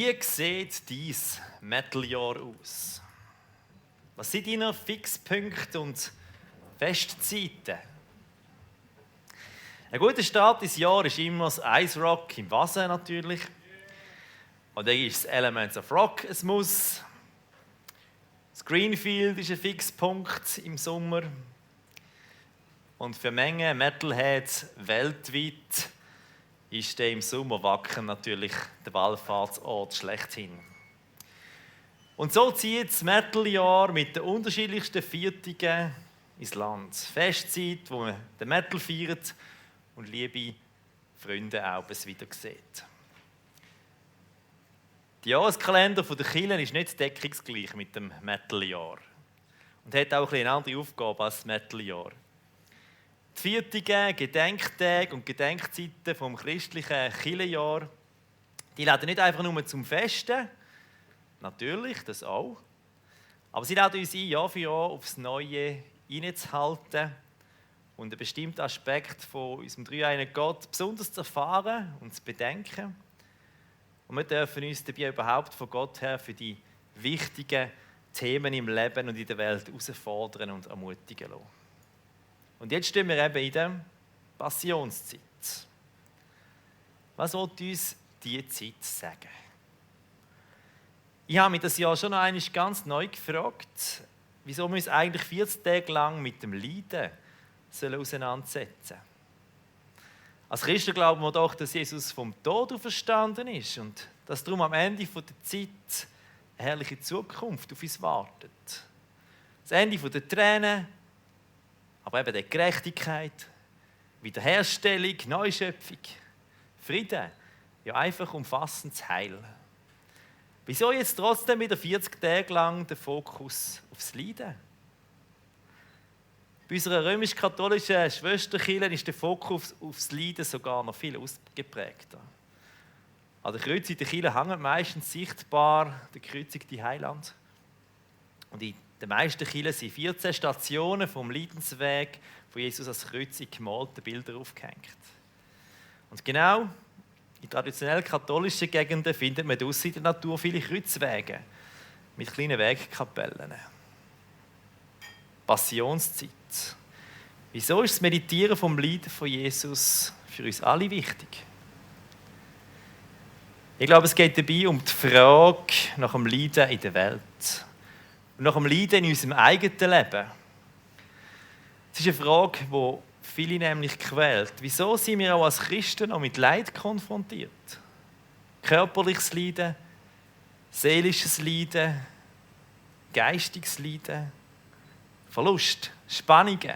Wie sieht dein Metal-Jahr aus? Was sind deine Fixpunkte und Festzeiten? Ein guter Start ins Jahr ist immer das Ice Rock im Wasser natürlich. Und dann ist das Elements of Rock ein Muss. Das Greenfield ist ein Fixpunkt im Sommer. Und für Menge Metalheads weltweit ist der im Sommer Wacken natürlich der Wallfahrtsort schlechthin. Und so zieht das Metal-Jahr mit den unterschiedlichsten Viertigen ins Land. Festzeit, wo man den Metal feiert und liebe Freunde auch wieder sieht. Der Jahreskalender der Kirche ist nicht deckungsgleich mit dem Metal-Jahr und hat auch eine andere Aufgabe als das Metal-Jahr. Die Viertigen, Gedenktage und Gedenkzeiten vom christlichen Kirchenjahr, die laden nicht einfach nur zum Festen, natürlich, das auch, aber sie laden uns ein, Jahr für Jahr aufs Neue innezuhalten und einen bestimmten Aspekt von unserem dreieinen Gott besonders zu erfahren und zu bedenken. Und wir dürfen uns dabei überhaupt von Gott her für die wichtigen Themen im Leben und in der Welt herausfordern und ermutigen lassen. Und jetzt stehen wir eben in der Passionszeit. Was will uns diese Zeit sagen? Ich habe mich das Jahr schon noch einmal ganz neu gefragt, wieso wir uns eigentlich 40 Tage lang mit dem Leiden auseinandersetzen sollen. Als Christen glauben wir doch, dass Jesus vom Tod auferstanden ist und dass darum am Ende der Zeit eine herrliche Zukunft auf uns wartet. Das Ende der Tränen, aber eben der Gerechtigkeit, Wiederherstellung, Neuschöpfung, Frieden, ja einfach umfassendes Heil. Wieso jetzt trotzdem wieder 40 Tage lang der Fokus aufs Leiden? Bei unserer römisch-katholischen Schwesterkirche ist der Fokus aufs Leiden sogar noch viel ausgeprägter. An der Kreuz in der Kirche hängt meistens sichtbar der gekreuzigte Heiland. Und in den meisten Kirchen sind 14 Stationen vom Leidensweg von Jesus als Kreuz in gemalten Bilder aufgehängt. Und genau in traditionell katholischen Gegenden findet man draussen in der Natur viele Kreuzwege mit kleinen Wegkapellen. Passionszeit. Wieso ist das Meditieren vom Leiden von Jesus für uns alle wichtig? Ich glaube, es geht dabei um die Frage nach dem Leiden in der Welt und nach dem Leiden in unserem eigenen Leben. Es ist eine Frage, die viele nämlich quält. Wieso sind wir auch als Christen noch mit Leid konfrontiert? Körperliches Leiden, seelisches Leiden, geistiges Leiden, Verlust, Spannungen,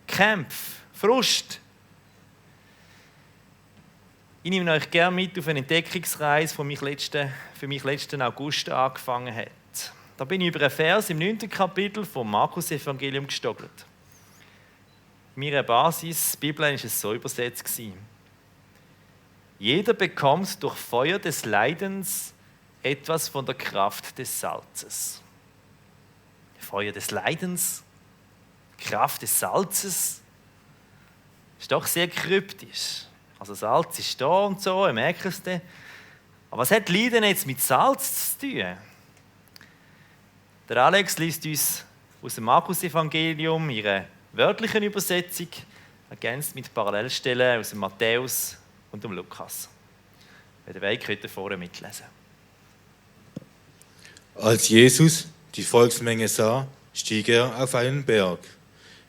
Kämpfe, Frust. Ich nehme euch gerne mit auf eine Entdeckungsreise, die für mich letzten August angefangen hat. Da bin ich über einen Vers im 9. Kapitel vom Markus-Evangelium gestolpert. In meiner Basis-Bibel war es so übersetzt. Jeder bekommt durch Feuer des Leidens etwas von der Kraft des Salzes. Feuer des Leidens, Kraft des Salzes, ist doch sehr kryptisch. Also Salz ist da und so, ihr merkt es dann. Aber was hat Leiden jetzt mit Salz zu tun? Der Alex liest uns aus dem Markus-Evangelium ihre wörtlichen Übersetzung, ergänzt mit Parallelstellen aus dem Matthäus und dem Lukas. Wer den Weg könnt ihr vorne mitlesen. Als Jesus die Volksmenge sah, stieg er auf einen Berg.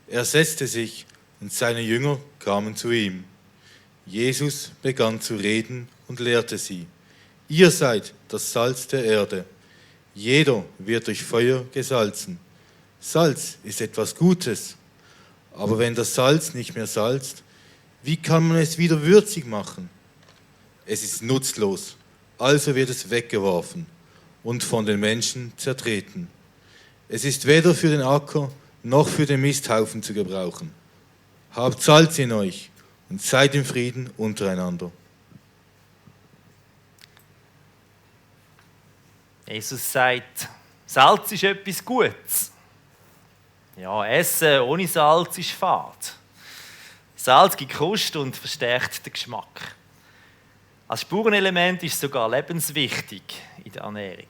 Er setzte sich und seine Jünger kamen zu ihm. Jesus begann zu reden und lehrte sie. Ihr seid das Salz der Erde. Jeder wird durch Feuer gesalzen. Salz ist etwas Gutes. Aber wenn das Salz nicht mehr salzt, wie kann man es wieder würzig machen? Es ist nutzlos, also wird es weggeworfen und von den Menschen zertreten. Es ist weder für den Acker noch für den Misthaufen zu gebrauchen. Habt Salz in euch und seid im Frieden untereinander. Jesus sagt, Salz ist etwas Gutes. Ja, Essen ohne Salz ist fad. Salz gibt Kost und verstärkt den Geschmack. Als Spurenelement ist es sogar lebenswichtig in der Ernährung.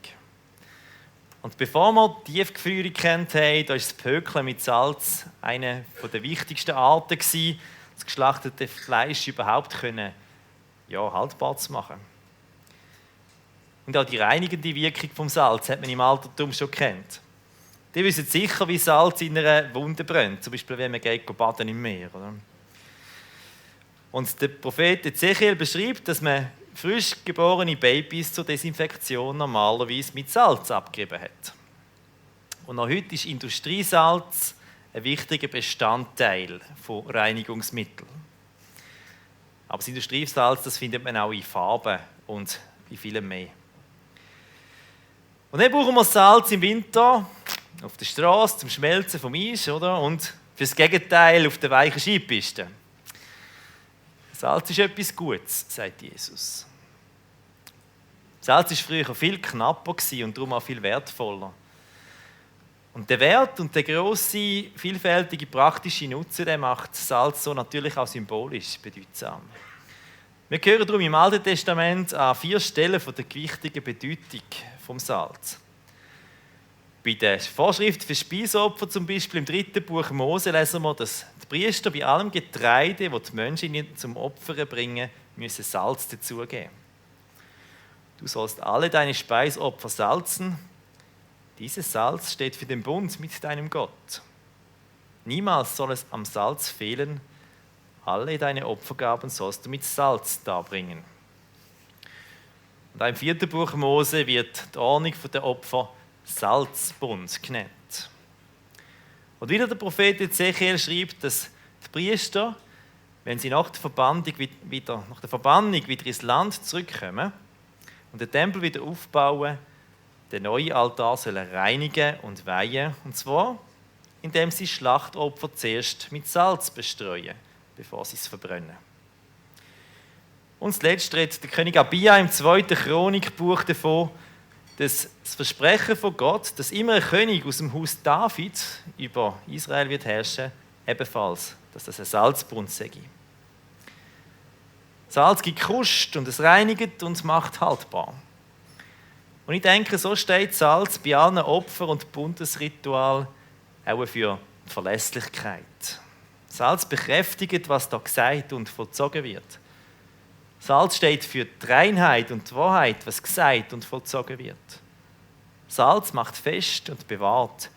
Und bevor wir Tiefgefriere kennt haben, da ist das Pökeln mit Salz eine der wichtigsten Arten gewesen, das geschlachtete Fleisch überhaupt haltbar zu machen. Und auch die reinigende Wirkung vom Salz hat man im Altertum schon kennt. Die wissen sicher, wie Salz in einer Wunde brennt, zum Beispiel wenn man geht baden im Meer. Oder? Und der Prophet Ezechiel beschreibt, dass man frisch geborene Babys zur Desinfektion normalerweise mit Salz abgegeben hat. Und noch heute ist Industriesalz ein wichtiger Bestandteil von Reinigungsmitteln. Aber das Industriesalz, das findet man auch in Farben und in vielem mehr. Und dann brauchen wir Salz im Winter auf der Straße zum Schmelzen vom Eis, oder? Und fürs Gegenteil auf der weichen Skipiste. Salz ist etwas Gutes, sagt Jesus. Salz war früher viel knapper und darum auch viel wertvoller. Und der Wert und der grosse, vielfältige, praktische Nutzen, der macht Salz so natürlich auch symbolisch bedeutsam. Wir hören darum im Alten Testament an 4 Stellen von der gewichtigen Bedeutung vom Salz. Bei der Vorschrift für Speisopfer, zum Beispiel im 3. Buch Mose, lesen wir, dass die Priester bei allem Getreide, das die Menschen ihnen zum Opfern bringen, müssen Salz dazugeben. Du sollst alle deine Speisopfer salzen. Dieses Salz steht für den Bund mit deinem Gott. Niemals soll es am Salz fehlen. Alle deine Opfergaben sollst du mit Salz darbringen. Und im 4. Buch Mose wird die Ordnung der Opfer Salzbund genannt. Und wieder der Prophet Ezechiel schreibt, dass die Priester, wenn sie nach der Verbannung wieder ins Land zurückkommen und den Tempel wieder aufbauen, den neuen Altar sollen reinigen und weihen, und zwar, indem sie Schlachtopfer zuerst mit Salz bestreuen, bevor sie es verbrennen. Und zuletzt redet der König Abia im 2. Chronikbuch davon, dass das Versprechen von Gott, dass immer ein König aus dem Haus David über Israel wird herrschen, ebenfalls, dass das ein Salzbund sei. Salz gibt Krust und es reinigt und macht haltbar. Und ich denke, so steht Salz bei allen Opfern und Bundesritualen auch für Verlässlichkeit. Salz bekräftigt, was da gesagt und vollzogen wird. Salz steht für die Reinheit und die Wahrheit, was gesagt und vollzogen wird. Salz macht fest und bewahrt,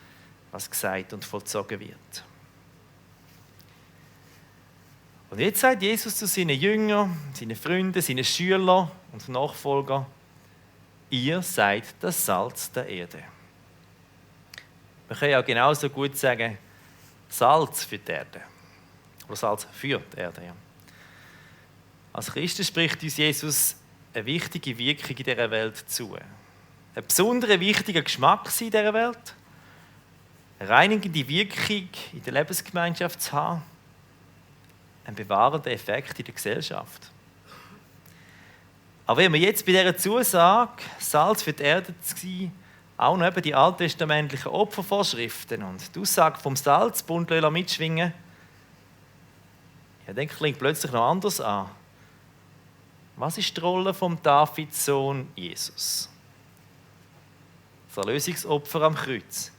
was gesagt und vollzogen wird. Und jetzt sagt Jesus zu seinen Jüngern, seinen Freunden, seinen Schülern und Nachfolgern: Ihr seid das Salz der Erde. Man kann ja auch genauso gut sagen, Salz für die Erde. Oder Salz für die Erde, ja. Als Christen spricht uns Jesus eine wichtige Wirkung in dieser Welt zu. Ein besonderer wichtiger Geschmack in dieser Welt. Eine reinigende Wirkung in der Lebensgemeinschaft zu haben. Ein bewahrender Effekt in der Gesellschaft. Aber wenn wir jetzt bei dieser Zusage, Salz für die Erde zu sein, auch noch eben die alttestamentlichen Opfervorschriften und die Aussage vom Salzbund mitschwingen, ja, dann klingt plötzlich noch anders an. Was ist die Rolle vom Davids Sohn Jesus? Das Erlösungsopfer am Kreuz.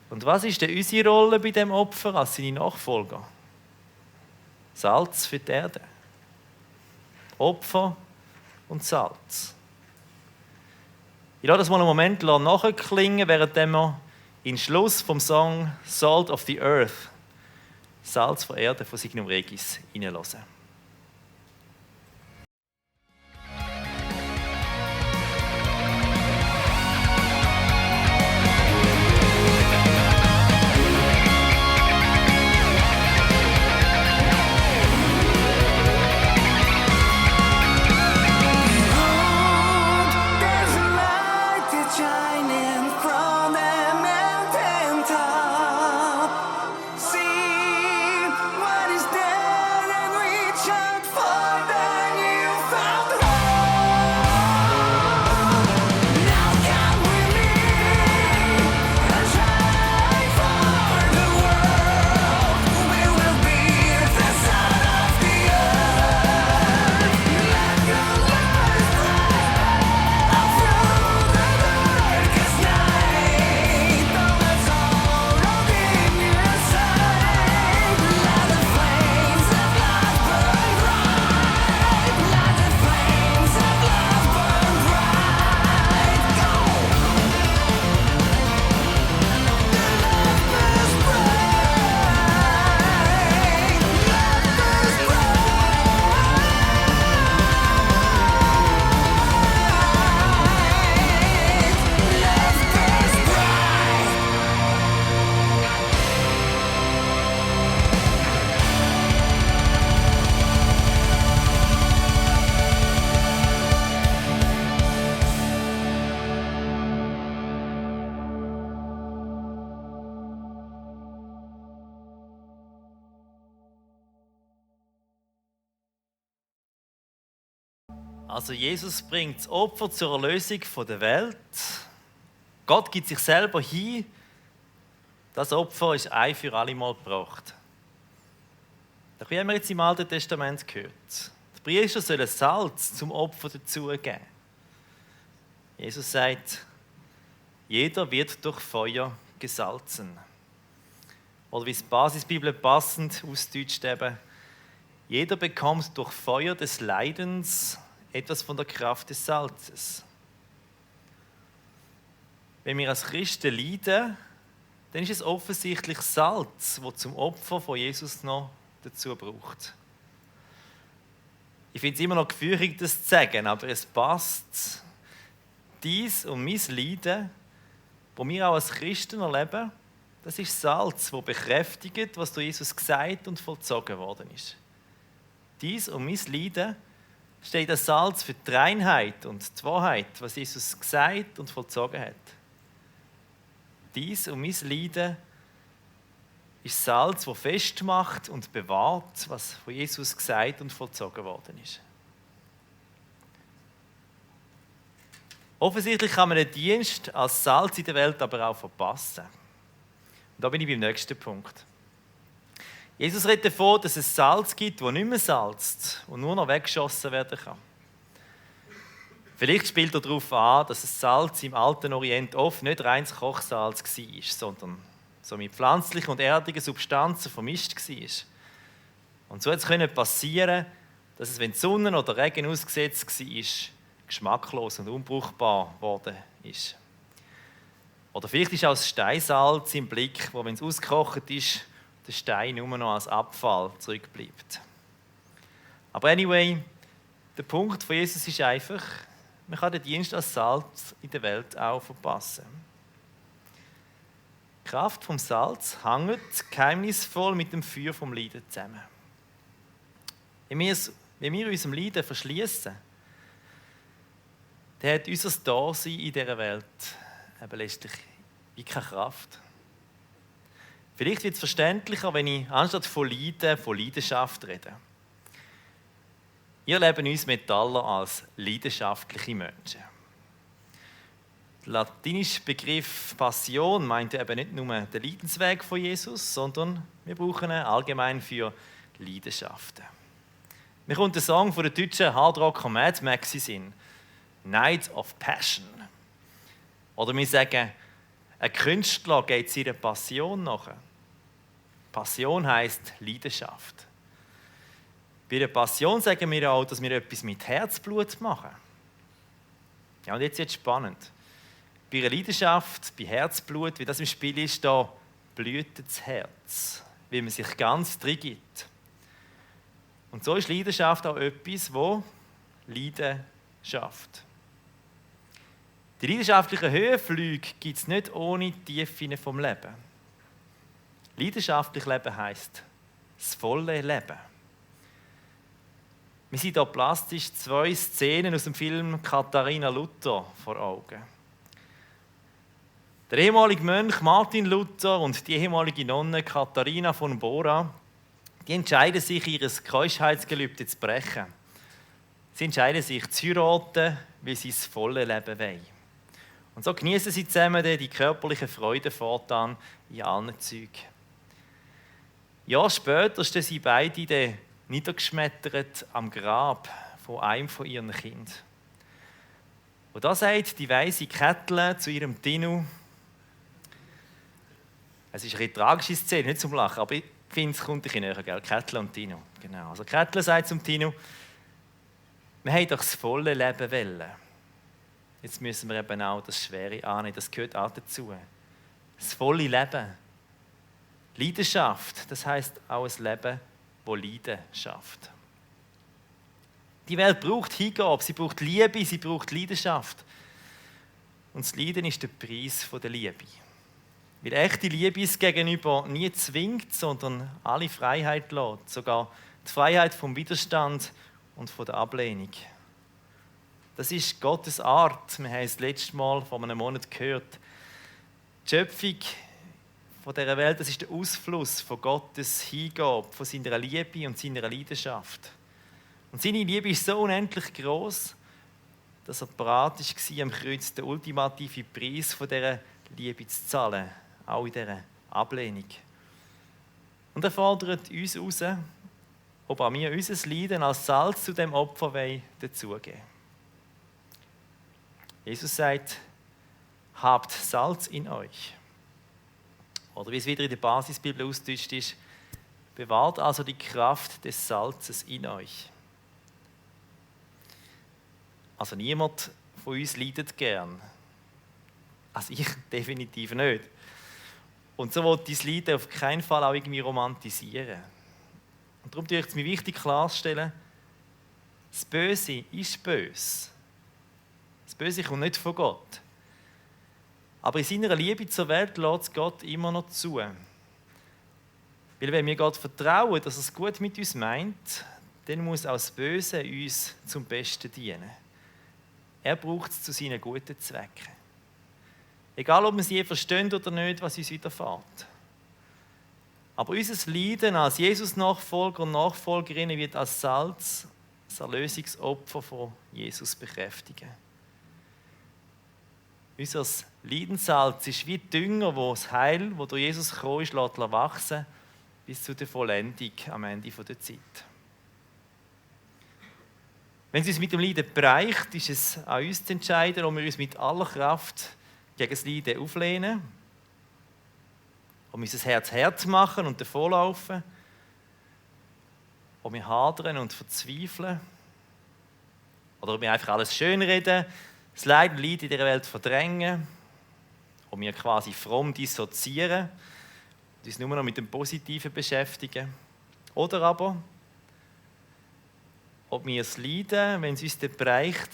Und was ist denn unsere Rolle bei dem Opfer als seine Nachfolger? Salz für die Erde. Opfer und Salz. Ich lasse das mal einen Moment nachklingen, während wir in den Schluss vom Song Salt of the Earth, Salz von Erde von Signum Regis, hineinhören. See what is there and reach Also Jesus bringt das Opfer zur Erlösung der Welt. Gott gibt sich selber hin. Das Opfer ist ein für alle Mal gebracht. Das haben wir jetzt im Alten Testament gehört. Die Priester sollen Salz zum Opfer dazugeben. Jesus sagt, jeder wird durch Feuer gesalzen. Oder wie es die Basisbibel passend ausdeutscht eben, jeder bekommt durch Feuer des Leidens etwas von der Kraft des Salzes. Wenn wir als Christen leiden, dann ist es offensichtlich Salz, das zum Opfer von Jesus noch dazu braucht. Ich finde es immer noch gefährlich, das zu sagen, aber es passt. Dies und mein Leiden, das wir auch als Christen erleben, das ist Salz, das bekräftigt, was durch Jesus gesagt und vollzogen worden ist. Dies und mein Leiden steht das Salz für die Reinheit und die Wahrheit, was Jesus gesagt und vollzogen hat. Dies und mein Leiden ist Salz, das festmacht und bewahrt, was von Jesus gesagt und vollzogen worden ist. Offensichtlich kann man den Dienst als Salz in der Welt aber auch verpassen. Und da bin ich beim nächsten Punkt. Jesus redet davon, dass es Salz gibt, das nicht mehr salzt und nur noch weggeschossen werden kann. Vielleicht spielt er darauf an, dass das Salz im alten Orient oft nicht reines Kochsalz war, sondern so mit pflanzlichen und erdigen Substanzen vermischt war. Und so konnte es passieren, dass es, wenn die Sonne oder Regen ausgesetzt war, geschmacklos und unbrauchbar geworden ist. Oder vielleicht ist auch das Steinsalz im Blick, wo, wenn es ausgekocht ist, der Stein nur noch als Abfall zurückbleibt. Aber anyway, der Punkt von Jesus ist einfach, man kann den Dienst als Salz in der Welt auch verpassen. Die Kraft vom Salz hängt geheimnisvoll mit dem Feuer vom Leiden zusammen. Wenn wir unserem Leiden verschließen, dann hat unser Dasein in dieser Welt eben letztlich wie keine Kraft. Vielleicht wird es verständlicher, wenn ich anstatt von Leiden, von Leidenschaft rede. Wir erleben uns Metaller als leidenschaftliche Menschen. Der latinische Begriff Passion meint eben nicht nur den Leidensweg von Jesus, sondern wir brauchen ihn allgemein für Leidenschaften. Mir kommt der Song von der deutschen Hardrocker Mad Max in Sinn. Night of Passion. Oder wir sagen, ein Künstler geht seiner Passion nach. Passion heisst Leidenschaft. Bei der Passion sagen wir auch, dass wir etwas mit Herzblut machen. Ja, und jetzt wird es spannend. Bei einer Leidenschaft, bei Herzblut, wie das im Spiel ist, da blüht das Herz, wie man sich ganz drin gibt. Und so ist Leidenschaft auch etwas, das Leiden schafft. Die leidenschaftlichen Höhenflüge gibt es nicht ohne die Tiefen vom Leben. Leidenschaftlich Leben heisst das volle Leben. Wir sind hier plastisch 2 Szenen aus dem Film Katharina Luther vor Augen. Der ehemalige Mönch Martin Luther und die ehemalige Nonne Katharina von Bora, die entscheiden sich, ihr Keuschheitsgelübde zu brechen. Sie entscheiden sich zu heiraten, weil sie das volle Leben wollen. Und so genießen sie zusammen die körperliche Freude fortan in allen Zügen. Jahre später stehen sie beide niedergeschmettert am Grab von einem von ihren Kindern. Und da sagt die weise Kättle zu ihrem Tinu, es ist eine tragische Szene, nicht zum Lachen, aber ich finde, es kommt ein bisschen näher, gell? Kättle und Tinu. Genau. Also Kättle sagt zum Tinu, wir haben doch das volle Leben wollen. Jetzt müssen wir eben auch das Schwere annehmen, das gehört auch dazu. Das volle Leben. Leidenschaft, das heisst auch ein Leben, das Leiden schafft. Die Welt braucht Hingabe, sie braucht Liebe, sie braucht Leidenschaft. Und das Leiden ist der Preis der Liebe. Weil echte Liebe ist gegenüber nie zwingt, sondern alle Freiheit lässt, sogar die Freiheit vom Widerstand und von der Ablehnung. Das ist Gottes Art. Wir haben es letztes Mal vor einem Monat gehört. Die Schöpfung von dieser Welt, das ist der Ausfluss von Gottes Hingabe, von seiner Liebe und seiner Leidenschaft. Und seine Liebe ist so unendlich groß, dass er bereit war, am Kreuz den ultimativen Preis von dieser Liebe zu zahlen, auch in dieser Ablehnung. Und er fordert uns heraus, ob auch wir unser Leiden als Salz zu dem Opfer dazugeben. Jesus sagt, habt Salz in euch. Oder wie es wieder in der Basisbibel ausgedrückt ist, bewahrt also die Kraft des Salzes in euch. Also niemand von uns leidet gern. Also ich definitiv nicht. Und so will dein Leiden auf keinen Fall auch irgendwie romantisieren. Und darum ist es mir wichtig klarzustellen, das Böse ist böse. Das Böse kommt nicht von Gott. Aber in seiner Liebe zur Welt lässt Gott immer noch zu. Weil wenn wir Gott vertrauen, dass er es gut mit uns meint, dann muss auch das Böse uns zum Besten dienen. Er braucht es zu seinen guten Zwecken. Egal, ob wir es je verstehen oder nicht, was uns widerfährt. Aber unser Leiden als Jesus-Nachfolger und Nachfolgerinnen wird als Salz das Erlösungsopfer von Jesus bekräftigen. Unser Leidenssalz ist wie Dünger, wo das Heil, das durch Jesus gekommen ist, lässt wachsen bis zu der Vollendung am Ende der Zeit. Wenn es uns mit dem Leiden bereicht, ist es an uns zu entscheiden, ob wir uns mit aller Kraft gegen das Leiden auflehnen, ob wir unser Herz hart machen und davonlaufen, ob wir hadern und verzweifeln, oder ob wir einfach alles schönreden, das Leid und Leid in dieser Welt verdrängen, ob wir quasi fromm dissoziieren und uns nur noch mit dem Positiven beschäftigen. Oder aber, ob wir es Leiden, wenn es uns dann bereicht,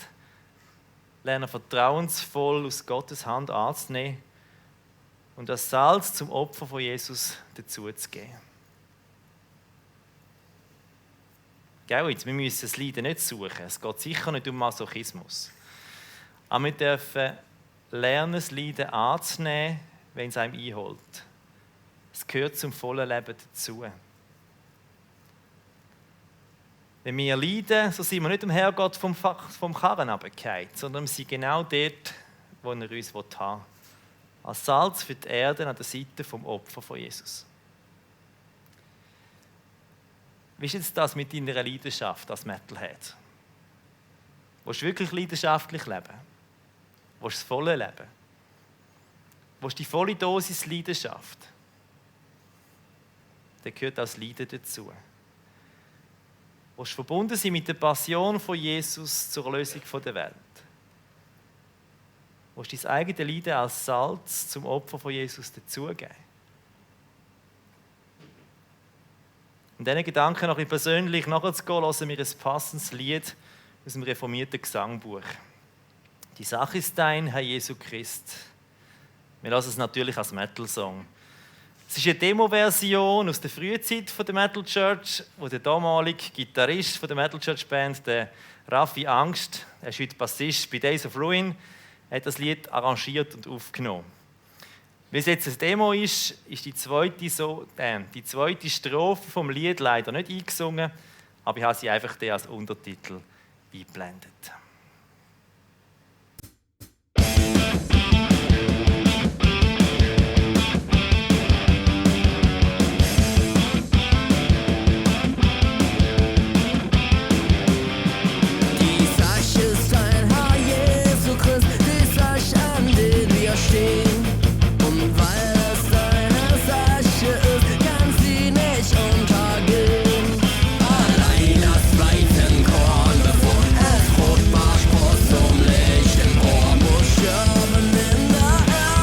lernen vertrauensvoll aus Gottes Hand anzunehmen und das Salz zum Opfer von Jesus dazuzugeben. Gell, jetzt, wir müssen das Leiden nicht suchen. Es geht sicher nicht um Masochismus. Aber wir dürfen lernen, das Leiden anzunehmen, wenn es einem einholt. Es gehört zum vollen Leben dazu. Wenn wir leiden, so sind wir nicht dem Herrgott vom Karren runtergefallen, sondern wir sind genau dort, wo er uns haben will. Als Salz für die Erde an der Seite vom Opfer von Jesus. Wie ist jetzt das mit deiner Leidenschaft als Metalhead? Willst du wirklich leidenschaftlich leben? Willst du das volle Leben? Willst du die volle Dosis Leidenschaft? Dann gehört auch das Leiden dazu. Willst du verbunden sein mit der Passion von Jesus zur Erlösung der Welt? Willst du dein eigenes Leiden als Salz zum Opfer von Jesus dazugeben? Um diesen Gedanken noch ein bisschen persönlich nachzugehen, hören wir ein passendes Lied aus dem reformierten Gesangbuch. Die Sache ist dein, Herr Jesu Christ. Wir hören es natürlich als Metal-Song. Es ist eine Demo-Version aus der frühen Zeit der Metal Church, wo der damalige Gitarrist der Metal Church Band, der Raffi Angst, er ist heute Bassist bei Days of Ruin, hat das Lied arrangiert und aufgenommen. Weil es jetzt ein Demo ist die zweite Strophe vom Lied leider nicht eingesungen, aber ich habe sie einfach als Untertitel eingeblendet. Bevor es zum Licht im Ohr muss sterben in der Erde.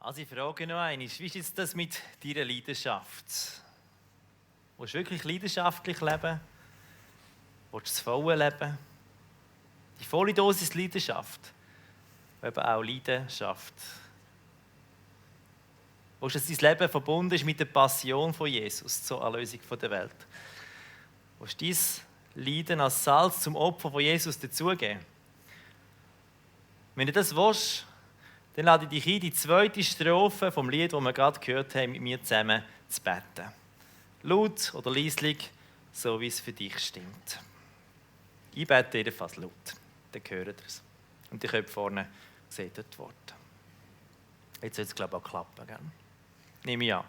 Also ich frage noch einmal, wie ist jetzt das mit deiner Leidenschaft? Willst du wirklich leidenschaftlich leben? Willst du das volle Leben? Die volle Dosis Leidenschaft, aber auch Leidenschaft. Willst du, dass dein Leben verbunden ist mit der Passion von Jesus zur Erlösung der Welt? Willst du dein Leiden als Salz zum Opfer von Jesus dazugeben? Wenn du das willst, dann lade ich dich ein, die zweite Strophe vom Lied, das wir gerade gehört haben, mit mir zusammen zu beten. Laut oder leislich, so wie es für dich stimmt. Ich bete jedenfalls laut, dann hört ihr es. Und ihr könnt vorne sehen die Worte. Jetzt soll es, glaube ich, auch klappen. Gell? Nehme ich an.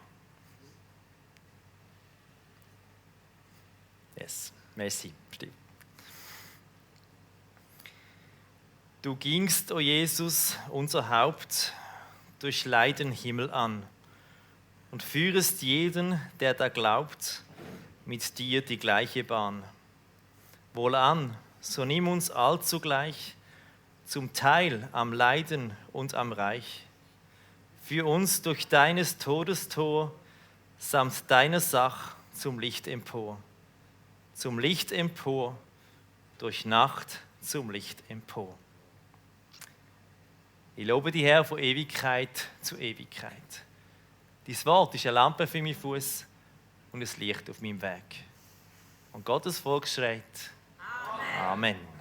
Yes, merci, stimmt. Du gingst, o Jesus, unser Haupt, durch Leiden Himmel an und führest jeden, der da glaubt, mit dir die gleiche Bahn. Wohlan, so nimm uns allzugleich zum Teil am Leiden und am Reich. Führ uns durch deines Todes Tor samt deiner Sach zum Licht empor. Zum Licht empor, durch Nacht zum Licht empor. Ich lobe dich, Herr, von Ewigkeit zu Ewigkeit. Dein Wort ist eine Lampe für meinen Fuß und ein Licht auf meinem Weg. Und Gottes Volk schreit: Amen. Amen.